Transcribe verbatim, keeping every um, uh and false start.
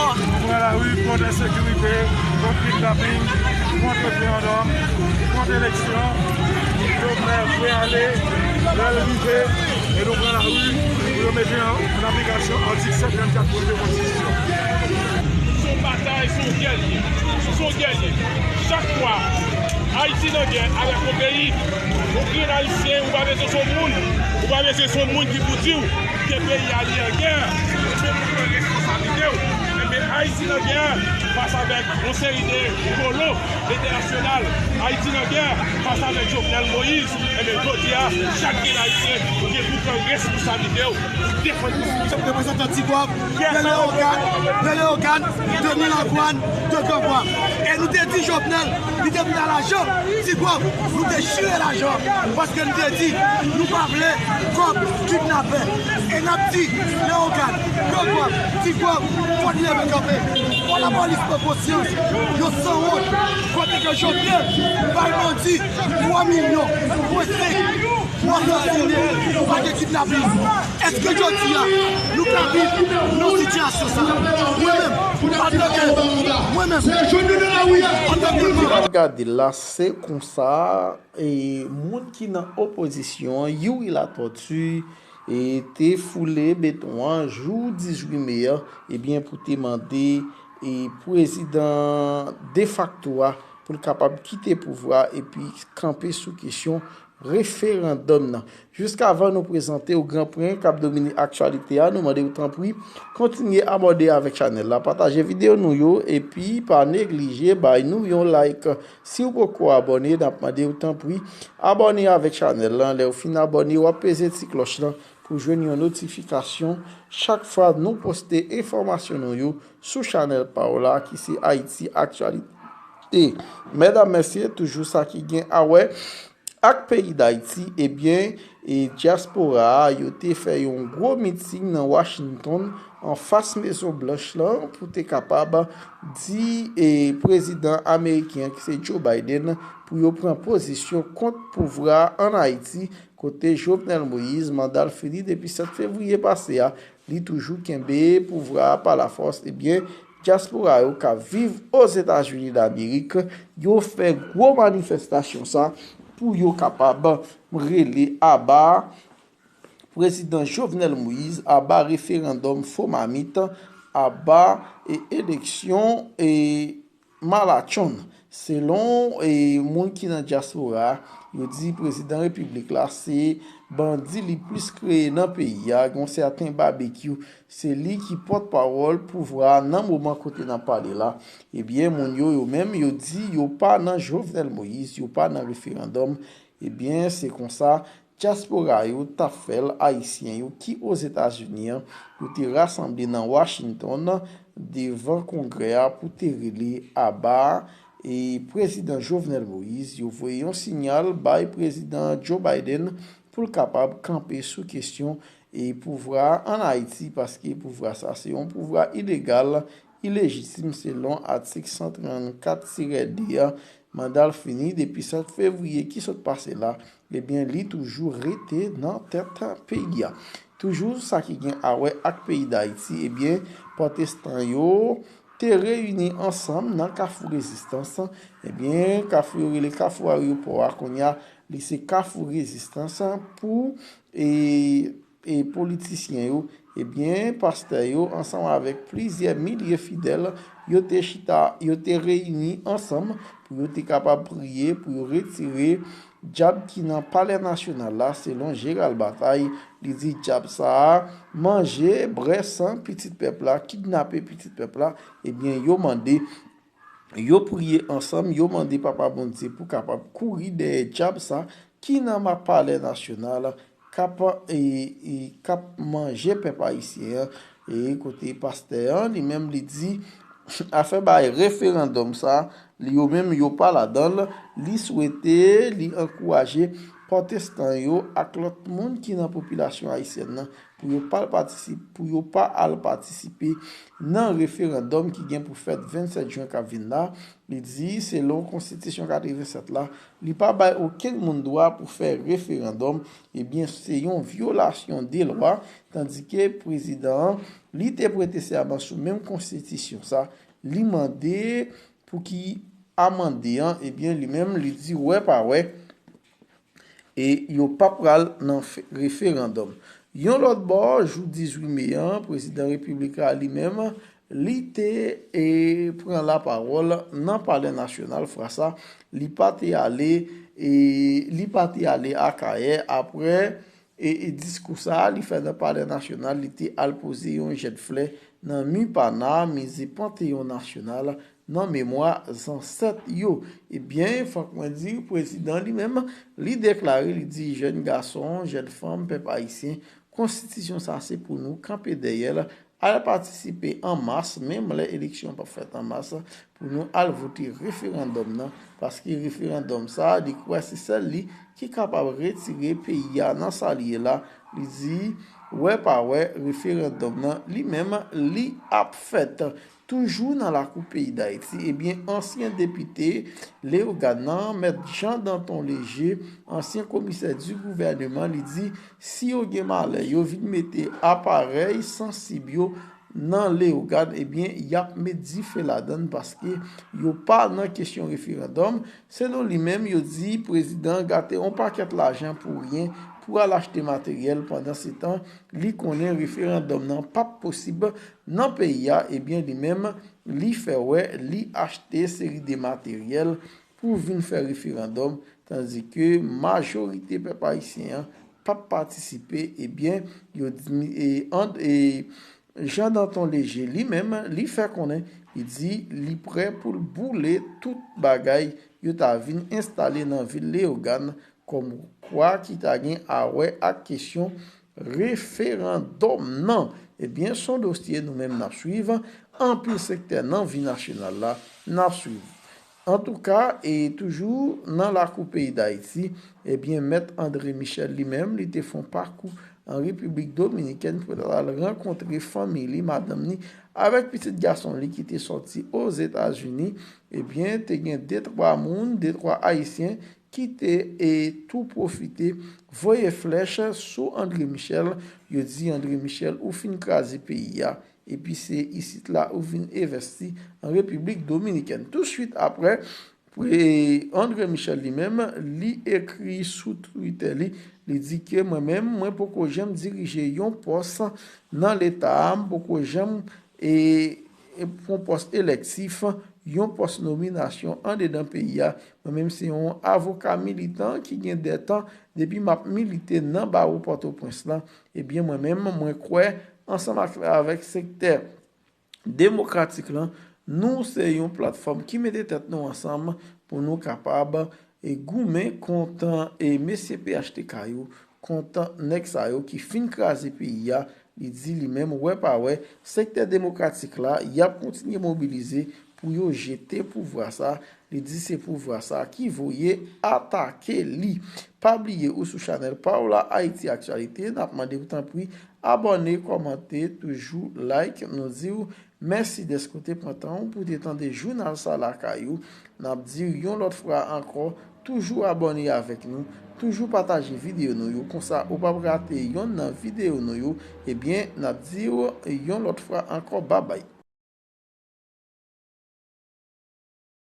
Nou pran lari kont ensekirite, kont kidnaping, kont referandòm, kont eleksyon. Jovenel dwe ale, lè l rive, e nou pran lari pou yo mete an, an aplikasyon atik sèt trannkat pou nou konstitisyon. Se yon batay, se yon gè l ye. Se yon gè l ye. Chak fwa Ayiti nan gè avèk yon peyi, yon grenn Ayisyen, ou pa bezwen se yon moun, ou pa bezwen se yon moun ki pou di w ke peyi a li an gè, se pou pran responsablite w. Enben, Ayiti nan gè fas avèk yon seri de kolo entènasyonal. Ayiti nan gè fas avèk Jovenel Moïse. Enben, jodi a, chak grenn Ayisyen gen pou pran responsablite w pou defann konstitisyon. Reprezantan Ti Gwav, de Leyogàn, de Leyogàn, de Ni Lagwàn, de Gran Gwav. E nou te di Jovenel, li te vin a lajan, Ti Gwav, nou te chire lajan, paske nou te di, nou pa vle kòb kidnapè. E n ap di, Leyogàn, Gran Gwav, Ti Gwav, fò n leve kanpe. Fò lapolis pran konsyans, yo sanwont, kote ke Jovenel bay bandi twa milyon pwen senk pou asasinen, pou pa gen kidnaping. Èske jodi a, nou ka viv nan sitiyasyon sa a? Mwen menm, antanke, mwen menm, antanke moun. N ap gade la, se konsa, e, moun ki nan opozisyon an, Youri Latortue, e, te foule beton an jou dizuit me a, ebyen, pou te mande, e, prezidan defakto a pou l kapab kite pouvwa epi kanpe sou kesyon referandòm nan. Jiskavan nou prezante w gran pwen k ap domine aktyalite a, nou mande w tanpri kontinye abòne avèk chanèl la, pataje videyo nou yo, epi pa neglije bay nou yon like. Si w poko abòne, n ap mande w tanpri abòne avèk chanèl lan. Lè w fin abòne, w ap peze ti klòch lan pou jwenn yon notifikasyon chak fwa nou poste enfòmasyon nou yo sou chanèl pa w la, ki se Ayiti Aktyalite. Medam, mesye, toujou sa ki gen a wè ak peyi Dayiti, ebyen, e dyaspora a, yo te fè yon gwo miting nan Washington, anfas Mezon Blanch lan, pou te kapab di, e, prezidan ameriken an, ki se Joe Biden, pou yo pran pozisyon kont pouvwa ann Ayiti, kote Jovenel Moïse, manda l fini depi sèt fevriye pase a, li toujou kenbe pouvwa a pa lafòs. Ebyen, dyaspora yo k ap viv Ozetazini Damerik, yo fè gwo manifestasyon sa pou yo kapab rele aba prezidan Jovenel Moïse, aba referandòm fo mamit, aba, e, eleksyon, e, malatchonn. Selon, e, moun ki nan dyaspora, yo di prezidan repiblik la se bandi li plis kreye nan peyi a, gen yon sèten Babekyou, se li ki pòtpawòl pouvwa a nan moman kote n ap pale la. Ebyen, moun yo, yo menm, yo di yo pa nan Jovenel Moïse, yo pa nan referandòm. Ebyen, se konsa, dyaspora yo t ap fè l, Ayisyen yo ki Ozetazini an, yo te rasanble nan Washington, devan Kongrè a, pou te rele aba, e, prezidan Jovenel Moïse. Yo voye yon siyal bay prezidan Joe Biden pou l kapab kanpe sou kesyon, e, pouvwa a ann Ayiti, paske pouvwa sa se yon pouvwa ilegal, ilejitim, selon atik san trannkat tirè de a. Manda l fini depi sèt fevriye ki sot pase la, ebyen, li toujou rete nan tèt peyi a. Toujou sa ki gen a wè ak peyi Dayiti, ebyen, pwotestan yo te reyini ansanm nan Kafou Rezistans. Ebyen, kafou yo rele Kafou Ayewopò a, kounye a, li se Kafou Rezistans pou, e, e, politisyen yo, ebyen, pastè yo, ansanm avèk plizyè milye fidèl, yo te chita, yo te reyini ansanm pou yo te kapab priye, pou yo retire dyab ki nan Palè Nasyonal la, selon Gérald Bataille. Li di dyab sa a manje, bwè san pitit pèp la, kidnape pitit pèp la. Ebyen, yo mande, yo priye ansanm, yo mande Papa Bondye pou kapab kouri dèyè dyab sa ki nan ma-, Palè Nasyonal, k ap, e, e, k ap manje pèp ayisyen an. E kote pastè an, li menm, li di, afè bay referandòm sa, li, yo menm, yo pa ladan l. Li swete, li ankouraje pwotestan yo ak lòt moun ki nan popilasyon ayisyèn nan pou yo pa al patisip-, pou yo pa al patisipe nan referandòm ki gen pou fèt vennsèt jen k ap vin la. Li di, selon konstitisyon katrevennsèt la, li pa bay okenn moun dwa pou fè referandòm. Ebyen, se yon vyolasyon de lwa, tandike prezidan an, li te prete sèman sou menm konstitisyon sa, li mande pou ki amande an, ebyen, li menm, li di wè pa wè, e yo pa pral nan fe-, referandòm. Yon lòt bò, jou dizuit me an, prezidan repiblik la li menm, li te, e, pran lapawòl nan Palè Nasyonal. Fwa sa, li pa te ale, e, li pa te ale Akayè. Apre, e, e diskou sa a, li fè nan Palè Nasyonal, li te al poze yon jèt flè nan MIPANA, Mize Panteyon Nasyonal, nan memwa zansèt yo. Ebyen, fòk mwen di, prezidan li menm, li deklare, li di, jèn gason, jèn fanm, pèp ayisyen, konstitisyon sa se pou nou kanpe dèyè l, al patisipe an mas, menm lè eleksyon p ap fèt an mas, pou nou al vote referandòm nan, paske referandòm sa, li kwè se sèl li ki kapab retire peyi a nan sa li ye la. Li di, wè pa wè, referandòm nan, li menm, li ap fèt. Toujou nan lakou peyi Dayiti, ebyen, ansyen depite Leyogàn nan, Mèt Jean Danton Léger, ansyen komisè di gouvèneman, li di, si yo gen malè, yo vin mete aparèy sansib yo nan Leyogàn, ebyen, y ap met dife ladann paske yo pa nan kesyon referandòm. Selon li menm, yo di prezidan gate yon pakèt lajan pou ryen, pou al achte materyèl. Pandansetan, li konnen referandòm nan p ap posib nan peyi a, ebyen, li menm, li fè wè, li achte seri de materyèl pou vin fè referandòm, tandike majorite pèp ayisyen an p ap patisipe, ebyen, yo di, e, an, e, Jean Danton Léger, li menm, li fè konnen, li di li prè pou l boule tout bagay yo ta vin enstale nan vil Leyogàn, kòmkwa ki ta gen a wè ak kesyon referandòm nan. Ebyen, s on dosye nou menm n ap swiv, anpil sektè nan vi nasyonal la, n ap swiv. Antouka, e toujou nan lakou peyi Dayiti, ebyen, Mèt André Michel li menm, li te fè yon pakou an Repiblik Dominikèn pou l al rankontre fanmi li, madanm li, avèk pitit gason li ki te sòti Ozetazini. Ebyen, te gen de twa moun, de twa Ayisyen ki te, e, tou pwofite voye flèch sou André Michel. Yo di, André Michel, ou fin kraze peyi a, epi se isit la ou vin envèsti an Repiblik Dominikèn. Touswit apre, e, André Michel li menm, li ekri sou Twitter li, li di ke mwen menm, mwen poko janm dirije yon pòs nan Leta a, m poko janm, e, e, yon pòs elektif, yon pòs nominasyon andedan peyi a. Mwen menm se yon avoka militan ki gen de tan depi m ap milite nan bawo Pòtoprens lan. Ebyen, mwen menm, mwen kwè, ansanm ak, avèk sektè demokratik lan, nou se yon platfòm ki mete tèt nou ansanm pou nou kapab, e, goumen kont, e, mesye P H T K yo, kont nèg sa yo ki fin kraze peyi a. Li di li menm, wè pa wè, sektè demokratik la, y ap kontinye mobilize pou yo jete pouvwa sa. Li di se pouvwa sa ki voye atake li. Pa bliye ou sou chanèl pa w la, Ayiti Aktyalite, n ap mande w tanpri abòne, kòmante, toujou like. Nou di w mèsi dèske w te pran tan w pou w te tande jounal sa lakay ou. N ap di w yon lòt fwa ankò, toujou abòne avèk nou, toujou pataje videyo nou yo, konsa ou p ap rate yonn nan videyo nou yo. Ebyen, n ap di w yon lòt fwa ankò, babay.